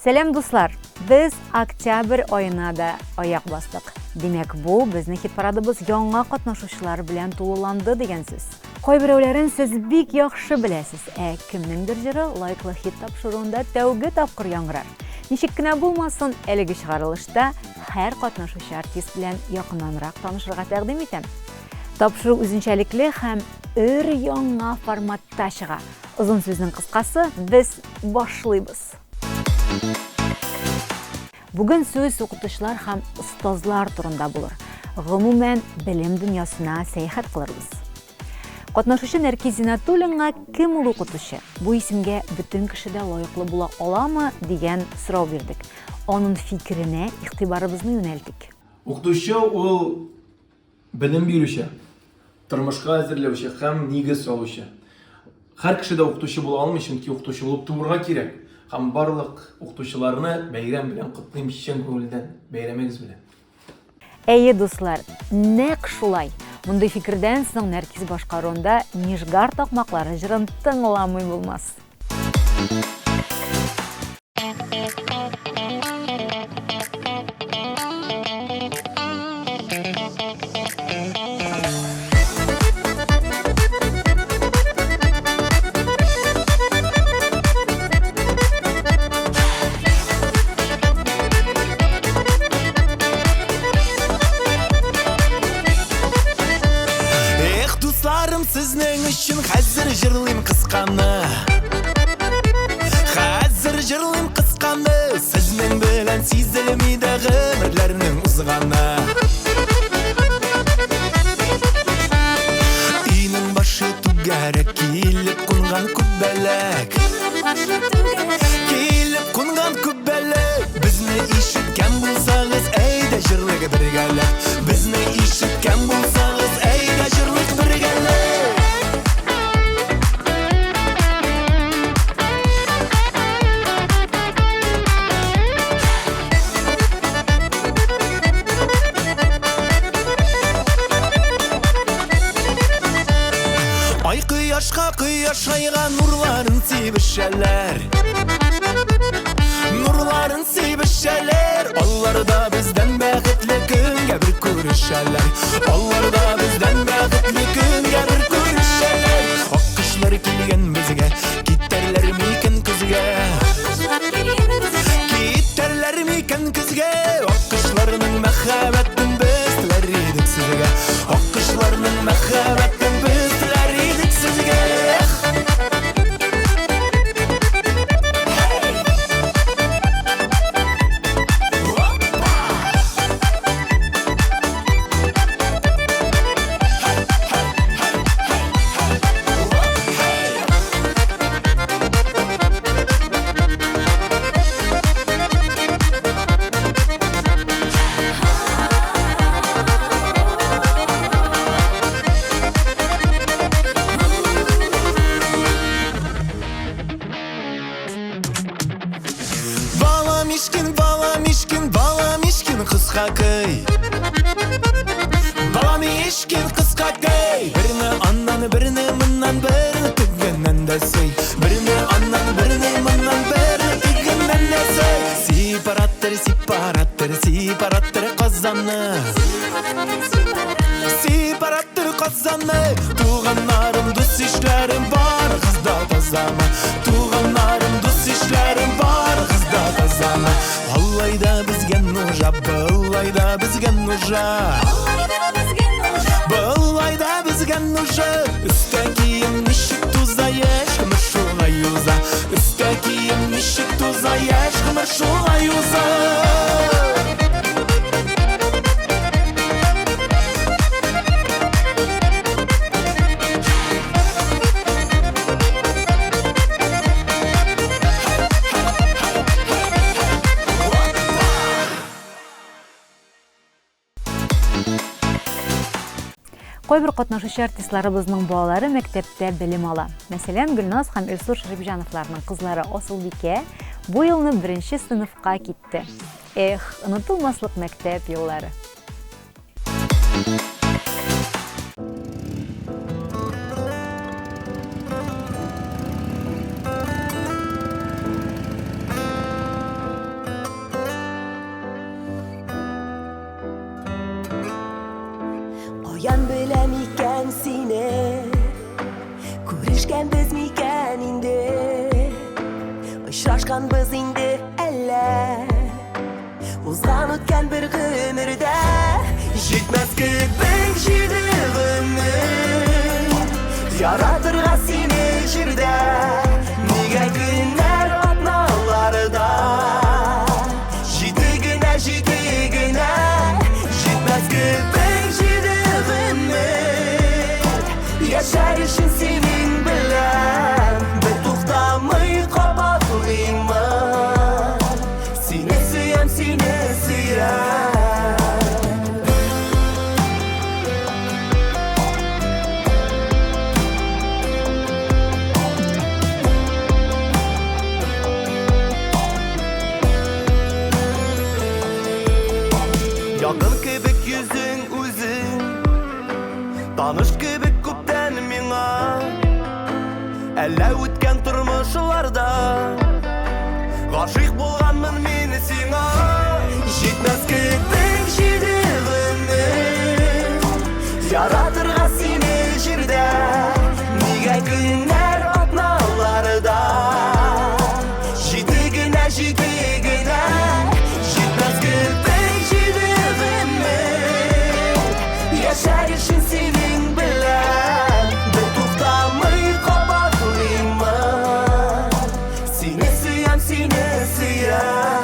Сәлам, дуслар! Без октябрь аена да аяк бастык. Димәк, бу безнең хит-парадыбыз яңа катнашучылар белән тулыланды дигән сүз. Кайберәүләрен сез бик яхшы беләсез, ә кемнеңдер җыры лайклы хит тапшыруында тәүге тапкыр яңгырар. Ничек кенә булмасын, әлеге чыгарылышта һәр катнашучы артист белән якыннанрак танышырга тәкъдим итәм. Тапшыру үзенчәлекле һәм өр-яңа форматта чыга. Озын сүзнең кыскасы, без башлыйбыз. Бүген сүз укытучылар һәм остазлар турында булыр. Гомумән, белем дөньясына сәяхәт кылырбыз. Катнашучы Нәркиз Зинатуллинга кем ул укытучы? Бу исемгә бөтен кеше дә лаеклы була аламы дигән сорау бирдек. Аның фикеренә игътибарыбызны юнәлтик. Укытучы ул белем бирүче, тормышка әзерләүче һәм нигез салучы. Һәр кеше дә укытучы була алмый, чөнки укытучы булып туырга кирәк. Һәм барлык укытучыларны бәйрәм белән котлыйм чын күңелдән. Бәйрәмегез белән. Әйе, дуслар, нәкъ шулай. Мондый фикердән соң Нәркиз башкаруында Нижгар такмаклары җырын тыңламый булмас. Эх, дусларым, сезнең өчен хәзер җырлыйм кысканы. Хәзер җырлыйм кысканы, сезнең белән сизелми дә гомерләрнең узганы. Өйнең башы түгәрәк килеп кунган күбәләк. Килеп кунган күбәләк, безне ишеткән булсагыз, әйдә җырлыйк бергәләп. Безне ишеткән булсагыз, әйдә җырлыйк бергәләп. Ай кояшка, кояш айга нурларын сибешәләр. Нурларын сибешәләр. Алар да бездән бәхетле көнгә бер күрешәләр. Алар да бездән бәхетле көнгә бер күрешәләр. Аккошлар килгән безгә, китәрләр микән көзгә? Китәрләр микән көзгә? Аккошларның мәхәббәтен без теләр идек сезгә. Аккошларның мәхәббәтен без теләр идек сезгә. Баламишкин, Баламишкин, Баламишкин кыска көй. Баламишкин кыска көй. Берне аннан, берне моннан, берне тегеннән дә сөй. Берне аннан, берне моннан, берне тегеннән дә сөй. Сепаратор, сепаратор, сепаратор Казанны. Сепаратор Казанны. Туганнарым, дус-ишләрем барыгыз да тазамы? Туганнарым, дус-ишләрем барыгыз да тазамы? Алай да безгә нужа, былай да безгә нужа. Былай да безгә нужа. Өстә кием ничек туза, яшь гомер шулай уза. Өстә кием ничек туза, яшь гомер шулай уза. Кайбер катнашучы артистларыбызның балалары мәктәптә белем ала. Мәсәлән, Гөлназ һәм Илсур Шәрипҗановларның кызлары Асылбикә бу елны беренче сыйныфка китте. Эх, онытылмаслык мәктәп еллары. Адашканбыз инде әллә Узган үткән бер гомердә Җитмәс кебек җиде гомер Яратырга сине җирдә Нигә көннәр атналарда Җиде генә, җиде генә Җитмәс кебек җиде гомер Яшәр өчен синең белән Бер туктамый кабатлыймын Сине сөям, сине сөям. Якын кебек йөзең үзең, Таныш кебек күптән миңа. Әллә үткән тормышларда Гашыйк булганмын мин сиңа. Җитмәс кебек җиде гомер Яратырга сине җирдә. Нигә көннәр атналарда Җиде генә, җиде генә Җитмәс кебек җиде гомер Яшәр өчен синең белән Бер туктамый кабатлыймын Сине сөям, сине сөям.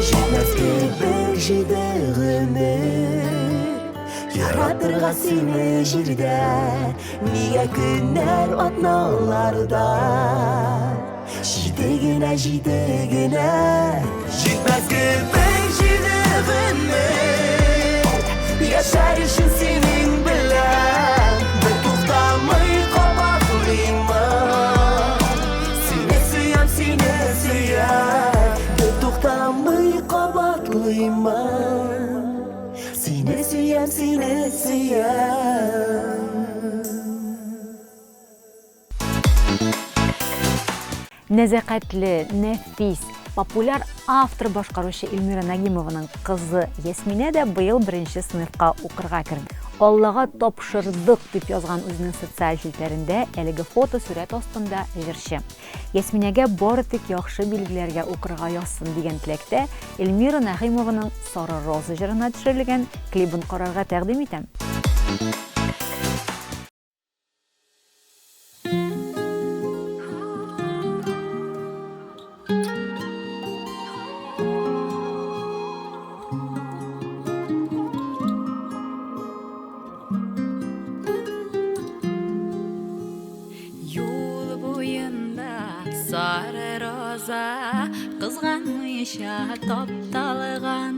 Җитмәс кебек җиде гомер Яратырга сине җирдә. Нигә көннәр атналарда Җиде генә, җиде генә Җитмәс кебек җиде гомер Яшәр өчен синең белән Бер туктамый кабатлыймын Сине сөям, сине сөям. Бер туктамый кабатлыймын Сине сөям, сине сөям. Нәзакәтле, нәфис, популяр автор башкаручы Эльмира Нагимованың кызы Ясминә дә быел беренче сыйныфка укырга керде. Аллага тапшырдык дип язган үзенең социаль челтәрендә әлеге фотосурәт астында җырчы. Ясминәгә бары тик яхшы билгеләргә укырга язсын дигән теләктә Эльмира Нәгыймованың Сары роза җырына төшерелгән клибын карарга тәкъдим итәм. Юл буенда сары роза кызганмыйча тапталган.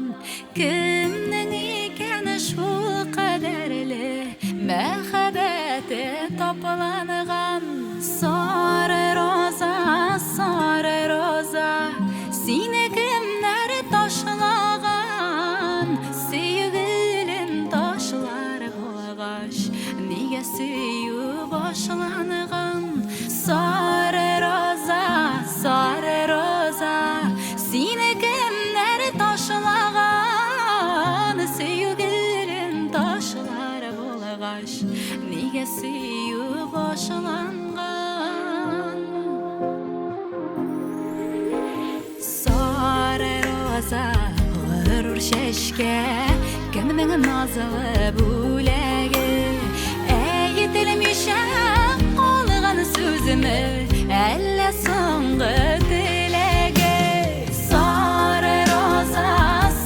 Кемнең икән шул кадәрле мәхәббәте тапланган? Сары роза, сары роза, сине кемнәр ташлаган? Сөйгелен ташлар булгач, нигә сөю башланган? Сары роза, сары роза, сине кемнәр ташлаган? Сөйгелен ташлар булгач, нигә сөю башланган? Сары роза, горур чәчкә, кемнең назлы бүләге? Әйтелмичә калган сүземе, әллә соңгы теләге? Сары роза,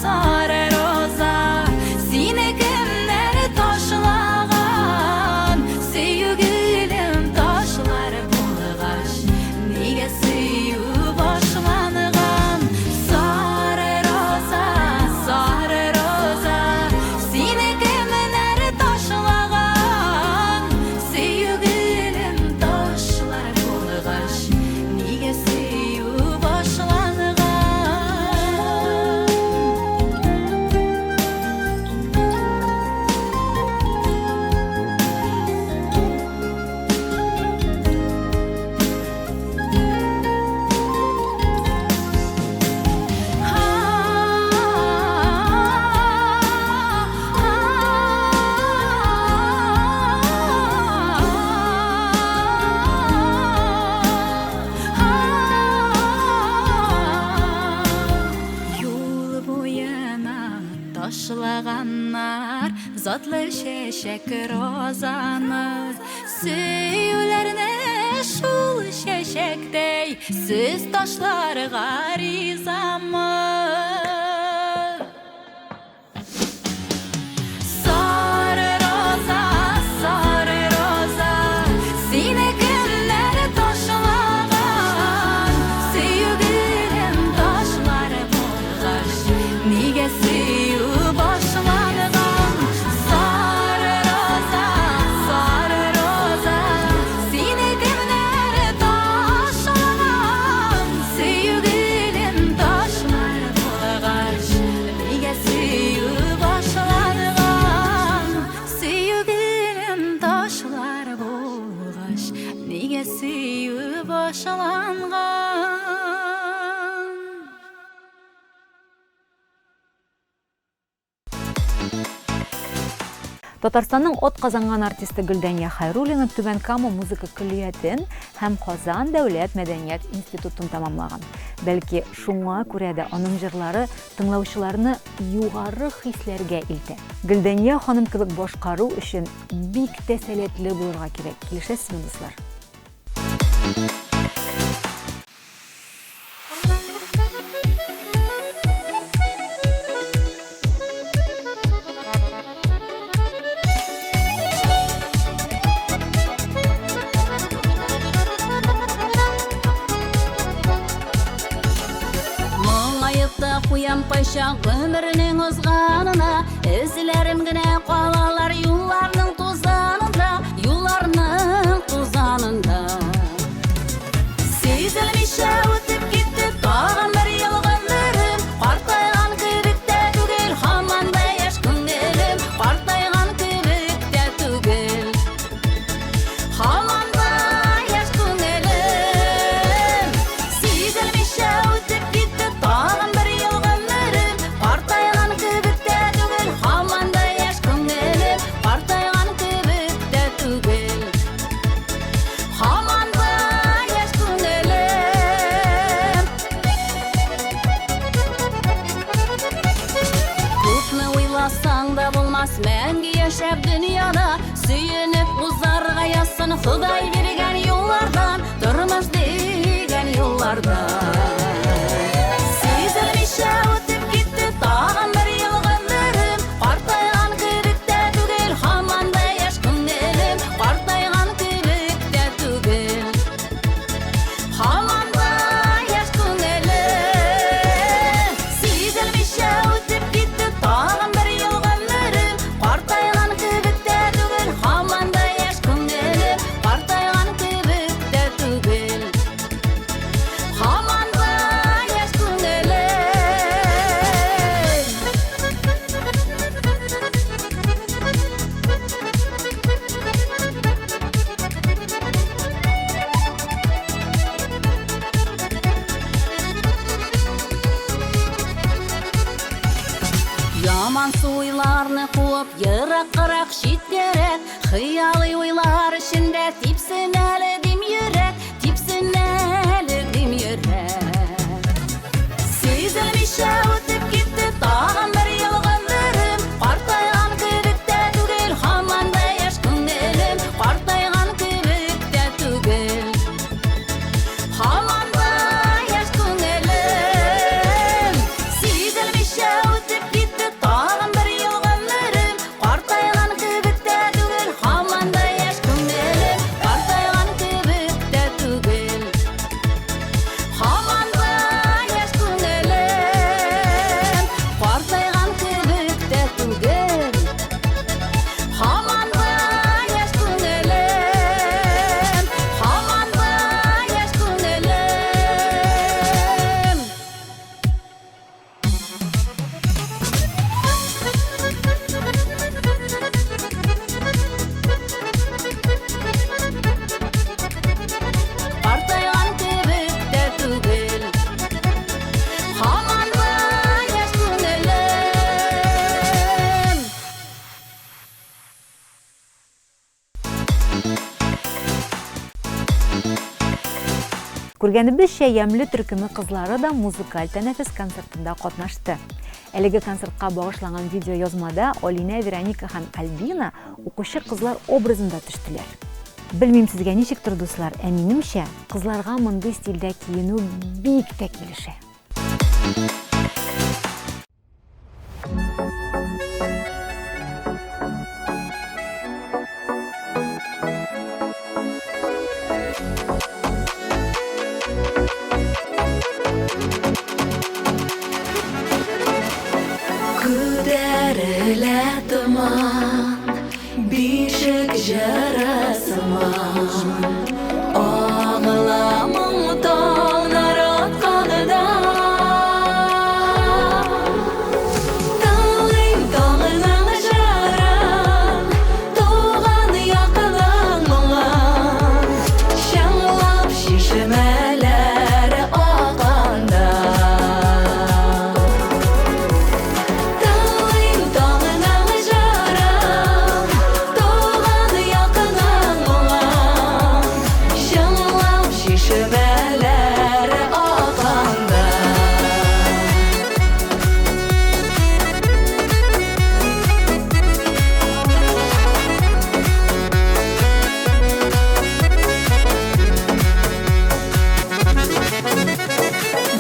сары роза, сине кемнәр ташлаган? Сөйгелем ташлар булгач, нигә сөю башланган? Сары роза, сары роза, сине кемнәр ташлаган? Сөйгелем ташлар булгач, нигә сөю Ташлаганнар затлы чәчәк розаны. Сөюләрне шул чәчәктәй сез ташларга ризамы? Сары роза, сары роза, сине кемнәр ташлаган? Сөю гөлен ташлар булгач, нигә сөю башланган? Сары роза, сары роза, сине кемнәр ташлаган? Сөю гөлен ташлар булгач, нигә сөю башланган? Сөю гөлен ташлар булгач, нигә сөю башланган? Татарстанның атказанган артисты Гөлдания Хайруллина Түбән Кама музыка көллиятен һәм Казан дәүләт мәдәният институтын тәмамлаган. Бәлки, шуңа күрә дә аның җырлары тыңлаучыларны югары хисләргә илтә. Гөлдания ханым кебек башкару өчен бик тә сәләтле булырга кирәк. Килешәсезме, дуслар? Моңаеп та куям кайчак гомернең узганына, Эзләрем генә калалар юлларның тузанында, юлларның тузанында. Сизелмичә үтеп китте тагын бер ел гомерем, Картайган кебек тә түгел, һаман да яшь күңелем, Картайган кебек тә түгел, һаман да яшь күңелем. Сизелмичә үтеп китте тагын бер ел гомерем, Картайган кебек тә түгел, һаман да яшь күңелем, Картайган кебек тә түгел. Һаман да яшь күңелем. Күпме уйласаң да булмас мәңге яшәп дөньяда, Сөенеп узарга язсын Ходай биргән юллардан, Тормыш дигән юллардан. Сизелмичә үтеп китте тагын бер ел гомерем, Картайган кебек тә түгел, һаман да яшь күңелем, Картайган кебек тә түгел, һаман да яшь күңелем. Сизелмичә үтеп китте тагын бер ел гомерем, Картайган кебек тә түгел, һаман да яшь күңелем, Картайган кебек тә түгел, һаман да яшь күңелем. Ямансу уйларны куып, ераккарак, читкәрәк, Хыялый уйлар эчендә типсен әле дим йөрәк, типсен әле дим йөрәк. Сизелмичә үтеп китте тагын бер ел гомерем, Картайган кебек тә түгел, һаман да яшь күңелем, Картайган кебек тә түгел, һаман да яшь күңелем. Сизелмичә үтеп китте тагын бер ел гомерем, Картайган кебек тә түгел, һаман да яшь күңелем, Картайган кебек тә түгел, һаман да яшь күңелем. Күргәнебезчә, Ямьле төркеме кызлары да музыкаль тәнәфес концертында катнашты. Әлеге концертка багышланган видеоязмада Алинә, Вероника һәм Альбина укучы кызлар образында төштеләр. Белмим сезгә ничектер, дуслар, ә минемчә, кызларга мондый стильдә киенү бик тә килешә. Күтәрелә томан, бишек җыры сыман. Агыла моң таңнар атканда. Тыңлыйм таңның җырын, туган якның моңын. Чыңлап чишмәләр акканда. Тыңлыйм таңның җырын, туган якның моңын. Чыңлап чишмәләр акканда.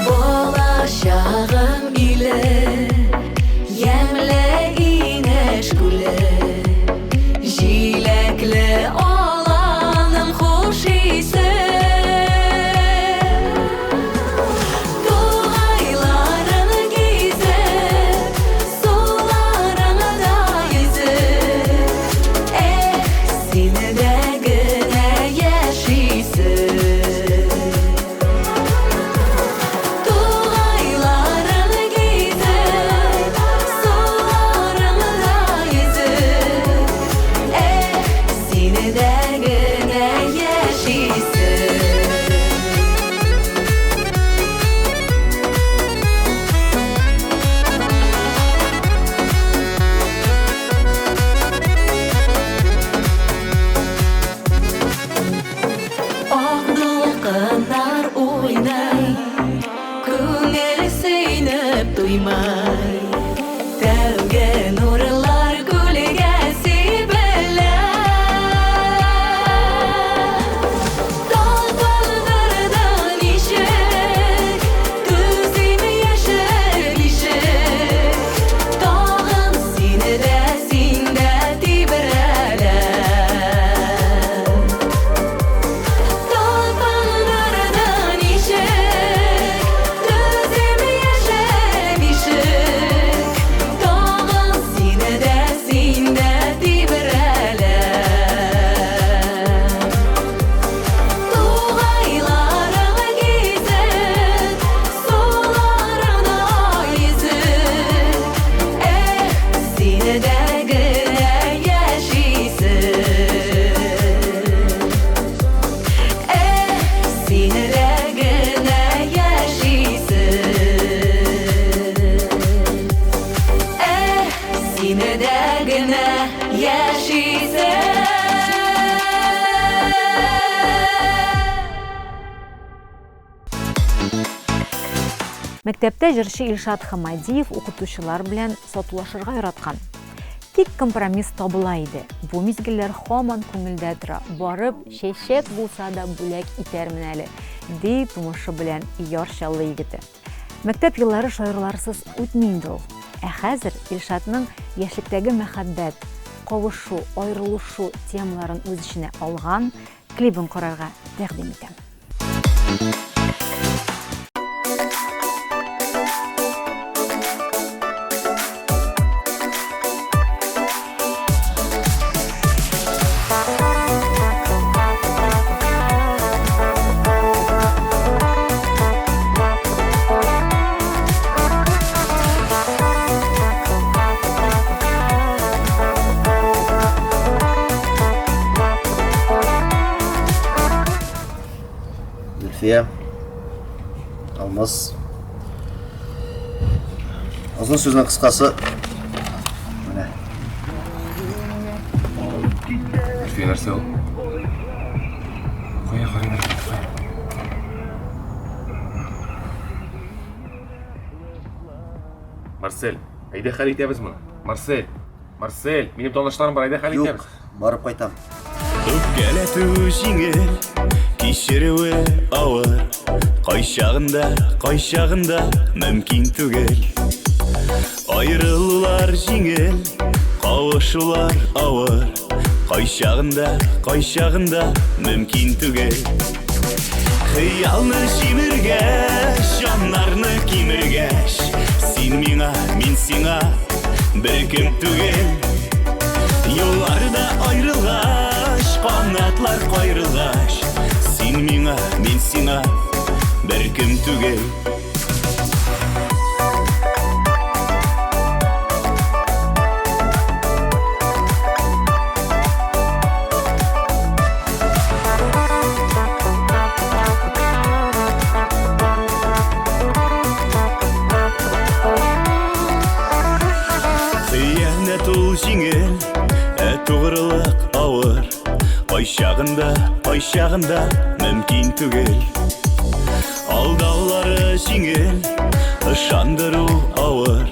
Бала чагым иле, ямьле инеш күле, җиләкле аланым хуш исе. Тугайларын гизеп, суларыңда йөзеп, эх, синдә генә яшисе. Тугайларын гизеп, суларыңда йөзеп, эх, синдә генә яшисе. Ак дулкыннар уйный, күңел сөенеп туймый. Тәүге нурлар күлгә сибелә. Талпындырды ничек, түзим яшел бишек. Тагын сине дә, син дә тибрәлә. Талпындырды ничек, түзим яшел бишек. Тагын сине дә, син дә тибрәлә. Тугайларың гизеп, суларыңда йөзеп, эх, синдә генә яшисе. Эх, синдә генә яшисе. Эх, синдә генә яшисе. Мәктәптә җырчы Илшат Хамадиев укытучылар белән сатулашырга яраткан. Тик компромисс табыла иде. Бу мизгелләр һаман күңелдә тора. Барып, чәчәк булса да бүләк итәрмен әле, ди тумышы белән Яр Чаллы егете. Мәктәп еллары шаяруларсыз үтми инде ул. Ә хәзер Илшатның яшьлектәге мәхәббәт, кавышу, аерылышу темаларын үз эченә алган клибын карарга тәкъдим итәм. Зөлфия, Алмаз. Озын сүзнең кыскасы, менә. Зөлфия нәрсә ул? Кая карыйм әле, кая? Марсель, әйдә хәл итәбез моны. Марсель, Марсель, минем танышларым бар, әйдә хәл Юк, итәбез. барып кайтам. Үпкәләтү җиңел, кичерүе авыр. Кайчагында, кайчагында мөмкин түгел. Аерылулар җиңел, кавышулар авыр. Кайчагында, кайчагында мөмкин түгел. Хыялны җимергәч, җаннарны кимергәч, син миңа, мин сиңа беркем түгел. Юлларда аерылгач, канатлар каерылгач, син миңа, мин сиңа беркем түгел. Хыянәт ул җиңел, ә тугрылык авыр. Кайчагында, кайчагында мөмкин түгел. Алдаулары җиңел, ышандыру авыр.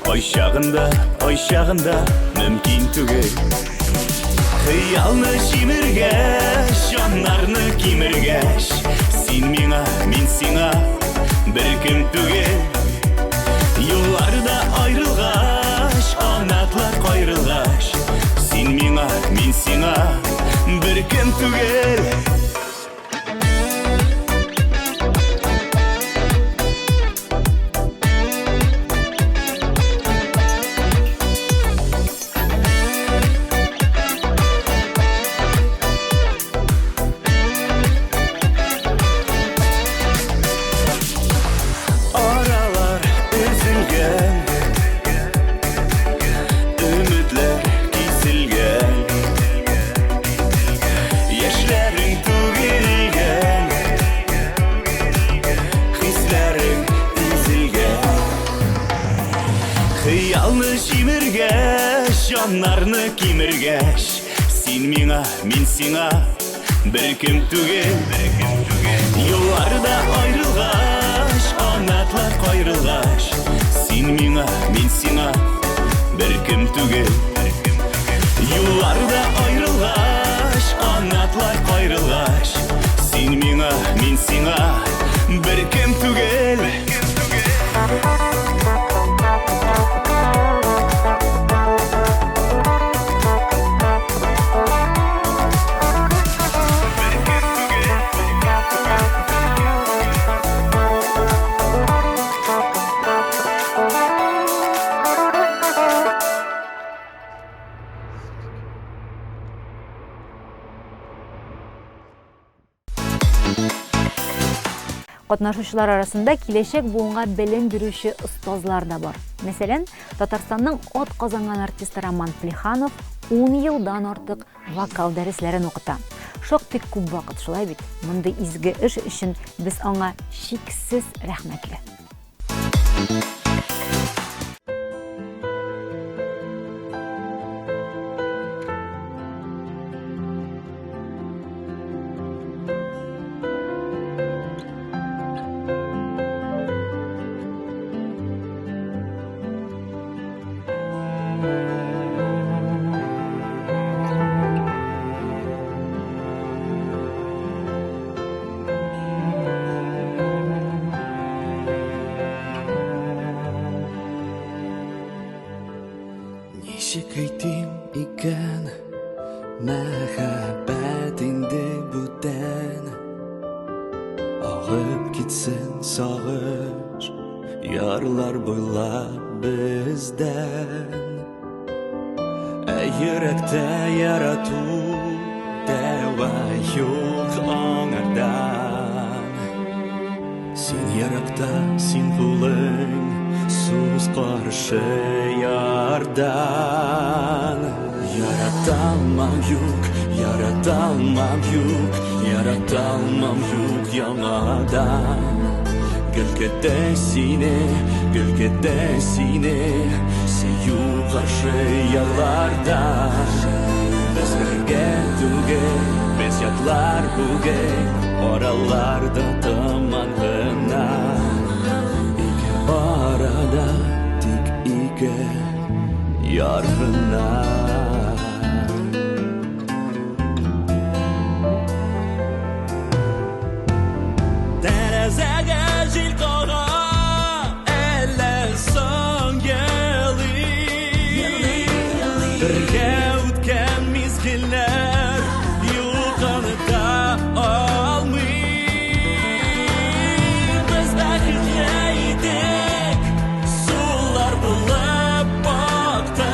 Кайчагында, кайчагында мөмкин түгел. Хыялны җимергәч, җаннарны кимергәч, син миңа, мин сиңа беркем түгел. Юлларда аерылгач, канатлар каерылгач, син миңа, мин сиңа беркем түгел. Аралар өзелгән, өметләр киселгән, яшьләрең түгелгән, хисләрең изелгән. Хыялны җимергәч, җаннарны кимергәч, син миңа, мин сиңа беркем түгел. Юлларда аерылгач, канатлар каерылгач, син миңа, мин сиңа беркем түгел. Юлларда аерылгач, канатлар каерылгач, син миңа, мин сиңа беркем түгел. Катнашучылар арасында киләчәк буынга белем бирүче остазлар да бар. Мәсәлән, Татарстанның ат казанган артисты Роман Плеханов 10 елдан артык вокал дәресләрен укыта. Шактый күп вакыт, шулай бит? Мондый изге эш өчен без аңа чиксез рәхмәтле. Ничек әйтим икән, мәхәббәт инде бүтән. Агып китсен сагыш, ярлар буйлап бездән. Ә йөрәктә ярату дәва юк аңардан. Син еракта, син кулың сүз каршы ярдан. Яраталмам юк, яраталмам юк, яраталмам юк яңадан. Гел көтә сине, гел көтә сине, сөю каршы ярлардан. Без бергә түгел, без ятлар бүген, араларда томан гына. Ике арада тик ике яр гына. Тәрәзәгә җил кага, әллә соң елый. Бергә үткән мизгелләр юк оныта алмый. Без бәхетле идек, сулар булып акты.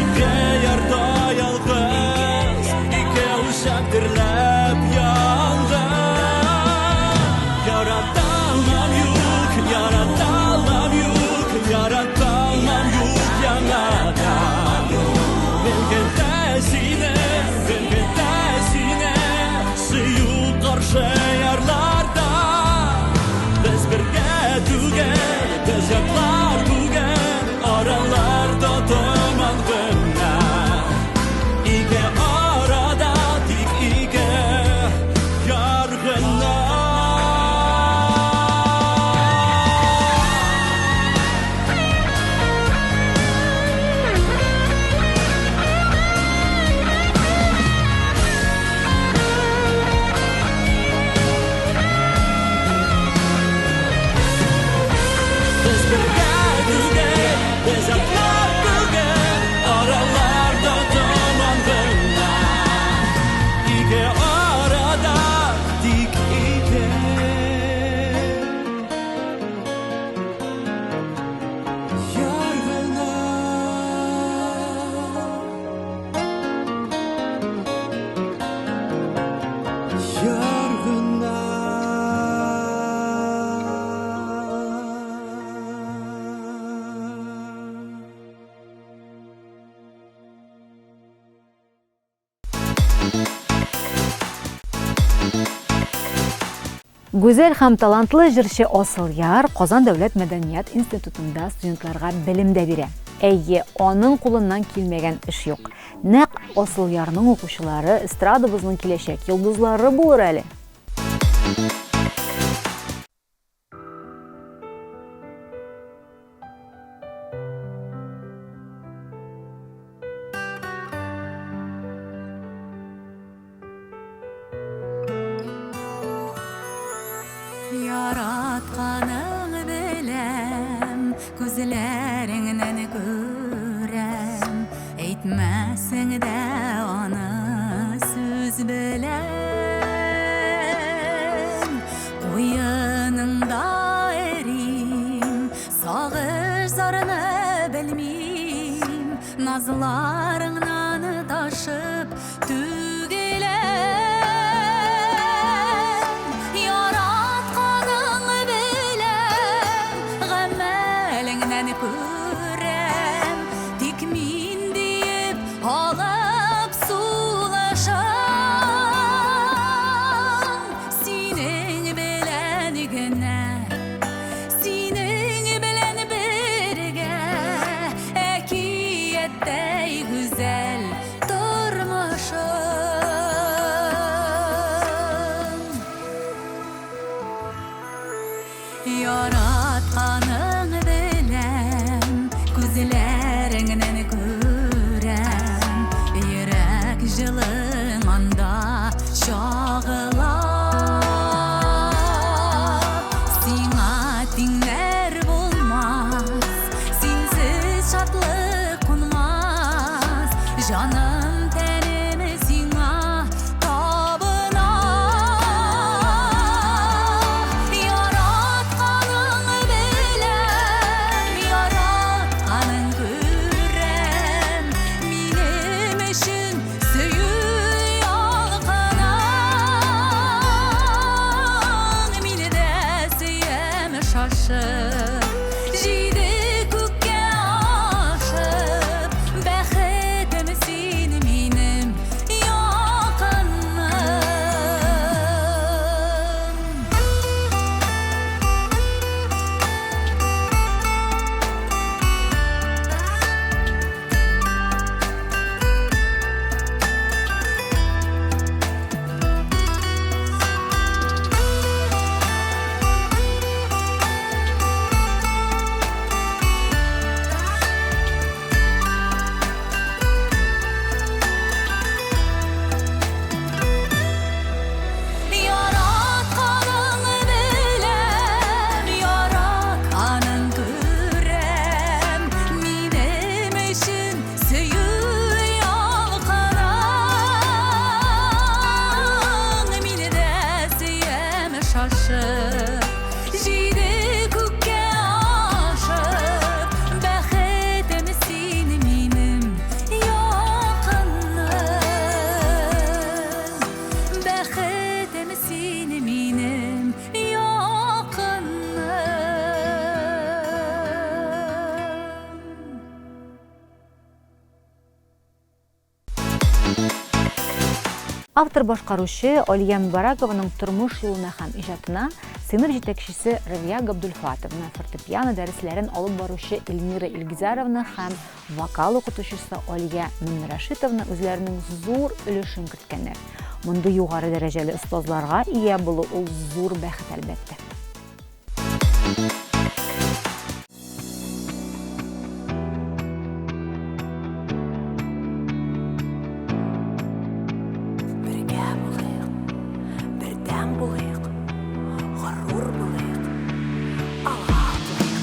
Ике ярда ялгыз, ике учак дөрләп янды. Ярата алмам юк, ярата алмам юк, ярата алмам юк яңадан. Гел көтә сине, гел көтә сине, сөю каршы ярларда. Без бергә түгел, без ятлар бүген, араларда томан гына. Ике арада тик ике яр гына. Без бергә түгел, без ятлар бүген, араларда томан гына. Ике арада тик ике яр гына. Яр гына. Гүзәл һәм талантлы җырчы Асылъяр Казан дәүләт мәдәният институтында студентларга белем дә бирә. Әйе, аның кулыннан килмәгән эш юк. Нәкъ Асылъярның укучылары эстрадабызның киләчәк йолдызлары булыр әле. Яратканың беләм, күзләреңнән күрәм, әйтмәсең дә аны сүз белән. Куеныңда эрим, сагыш зарны белмим, назларыңнан ташып түгеләм. Яратканың беләм, гамәлеңнән күрәм, тик мин диеп алып сулышың. Синең белән генә, синең белән бергә, әкияттәй гүзәл тормышым. Яратканың беләм, күзләреңнән күрәм, йөрәк җылың анда чагыла. Сиңа тиңнәр булмас, синсез шатлык кунмас, җаным тәнем сиңа табына. Яратканың беләм, яратканың күрәм, минем өчен сөю ялкының. Мине дә сөям шашып, җиде күккә ашып, бәхетем син минем якыным. Автор-башкаручы Алия Мөбарәкованың тормыш юлына һәм иҗатына сыйныф җитәкчесе Равия Габдулфатовна, фортепиано дәресләрен алып баручы Эльмира Илгизәровна һәм вокал укытучысы Алия Миннерәшитовна үзләренең зур өлешен керткәннәр. Мондый югары дәрәҗәле остазларга ия булу ул зур бәхет, әлбәттә. Бергә булыйк, бердәм булыйк, горур булыйк, алга атлыйк.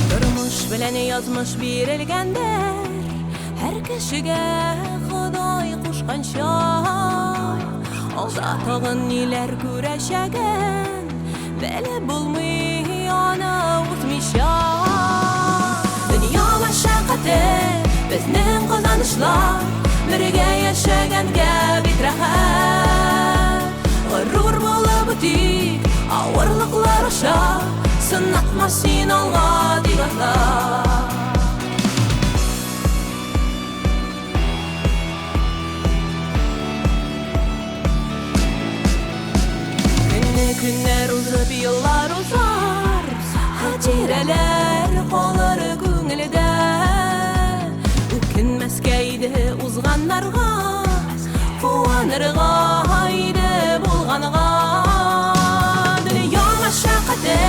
Тормыш белән язмыш бирелгәндер Һәр кешегә Ходай кушканча. Алда тагын ниләр күрәчәген Белеп булмый аны узмыйча. Дөнья мәшәкате, безнең казанышлар, Бергә яшәгәнгә бик рәхәт. Горур булып үтик авырлыклар аша, Сынатма син алга дип атла. Көнне көннәр узып, еллар узар, Хатирәләр калыр күңелдә. Үкенмәскә иде узганнарга, Куанырга иде булганга. Дөнья мәшәкате,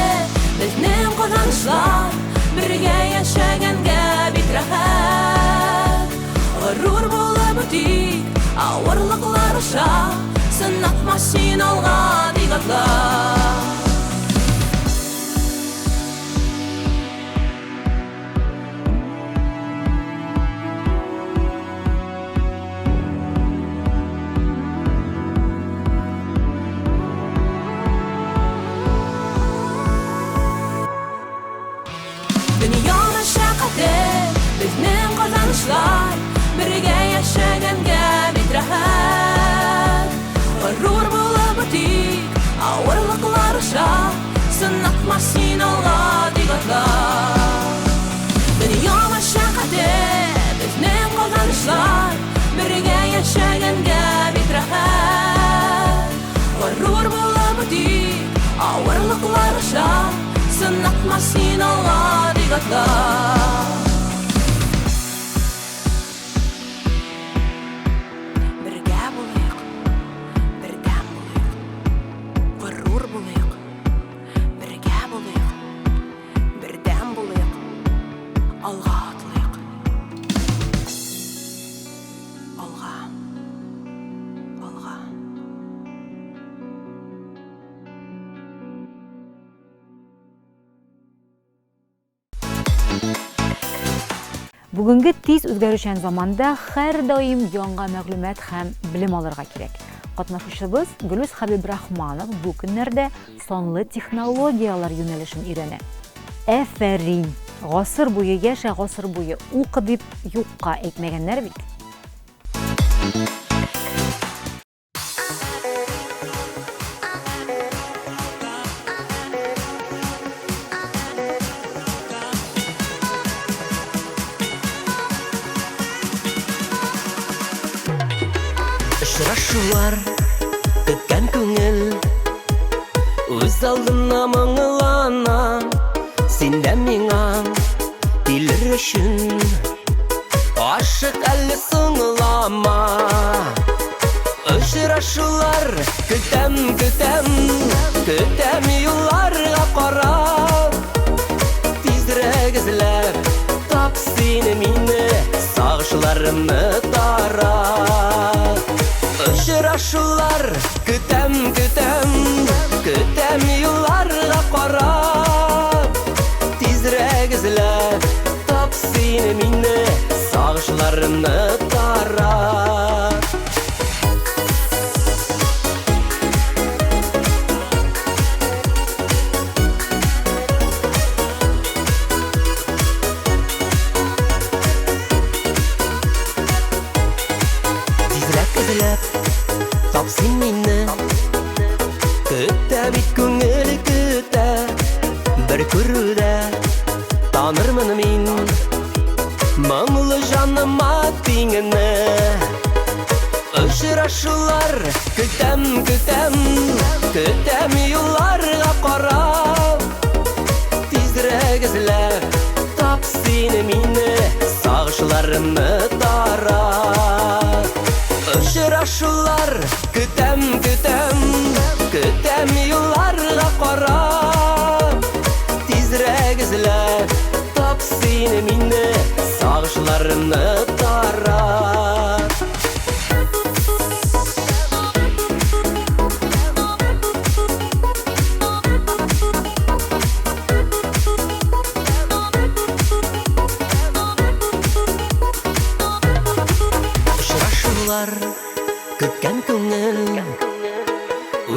безнең казанышлар, Бергә яшәгәнгә бик рәхәт. Горур булып үтик авырлыклар аша, Сынатма син алга дип атла. Дөнья мәшәкате, безнең казанышлар, Бергә яшәгәнгә бик рәхәт. Горур булып үтик авырлыклар аша, Сынатма син алга дип атла. Дөнья мәшәкате, безнең казанышлар, Бергә яшәгәнгә бик рәхәт. Горур булып үтик авырлыклар аша, Сынатма син алга дип атла. Бергә булыйк, бердәм булыйк, горур булыйк, бергә булыйк, бердәм булыйк, алга атлыйк. Алга. Алга. Бүгенге тиз үзгәрүчән заманда һәрдаим яңа мәгълүмат һәм белем алырга кирәк. Катнашучыбыз Гөлүс Хәбибрахманов бу көннәрдә санлы технологияләр юнәлешен өйрәнә. Әфәрин! Гасыр буе яшә, гасыр буе укы дип юкка әйтмәгәннәр бит. Очрашулар көткән күңел Үз алдына моңлана Син дә миңа килер өчен Ашык әле соңлама Очрашулар көтәм, көтәм Көтәм юлларга карап Тизрәк эзләп тап син мине Сагышларымны тарат Очрашулар көтәм, көтәм Көтәм юлларга карап Тизрәк эзләп тап син мине Сагышларымны тарат Тизрәк эзләп күрүдә танырмын мин Моңлы җаныма тиңне. Очрашулар көтәм, көтәм, көтәм юлларга карап. Тизрәк эзләп тап син мине, сагышларымны тарат. Очрашулар көтәм, көтәм, көтәм юлларга карап. Тизрәк эзләп тап син мине, сагышларымны тарат. Очрашулар көткән күңел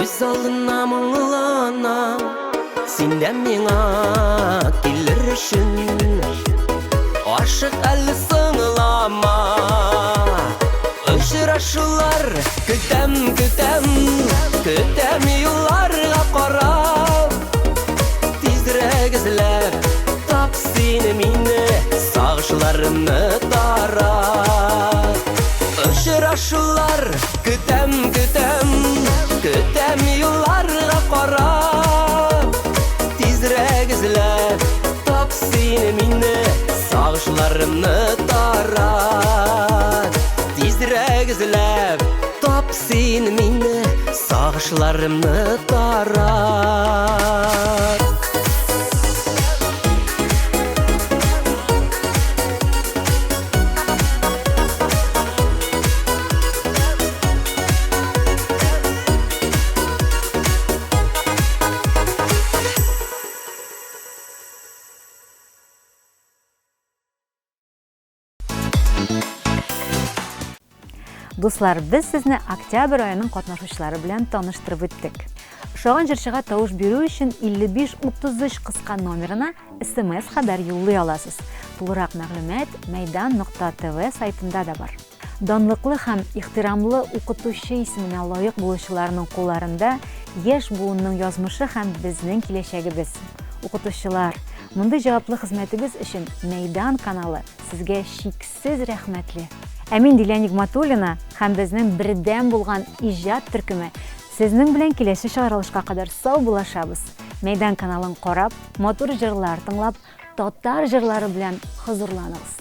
үз алдына моңлана. Син дә миңа килер өчен ашык әле соңлама. Очрашулар көтәм, көтәм, көтәм юлларга карап. Тизрәк эзләп тап син мине, сагышларымны тарат. Очрашулар көтәм, көтәм, көтәм юлларга карап. Тизрәк эзләп тап син мине, сагышларымны тарат. Тизрәк эзләп тап син мине, сагышларымны тарат. Дуслар, без сезне октябрь аеның катнашучылары белән таныштырып үттек. Ошаган җырчыга тавыш бирү өчен 55 33 кыска номерына SMS хәбәр юллый аласыз. Тулырак мәгълүмат мәйдан.тв сайтында да бар. Данлыклы һәм ихтирамлы укытучы исеменә лаек булучыларның кулларында яшь буынның язмышы һәм безнең киләчәгебез. Укытучылар, мондый җаваплы хезмәтегез өчен Мәйдан каналы сезгә чиксез рәхмәтле. Ә мин Дилә Нигматуллина һәм безнең бердәм булган иҗат төркеме сезнең белән киләсе чыгарылышка кадәр сау булашабыз. Мәйдан каналын карап, матур җырлар тыңлап, татар җырлары белән хозурланыгыз.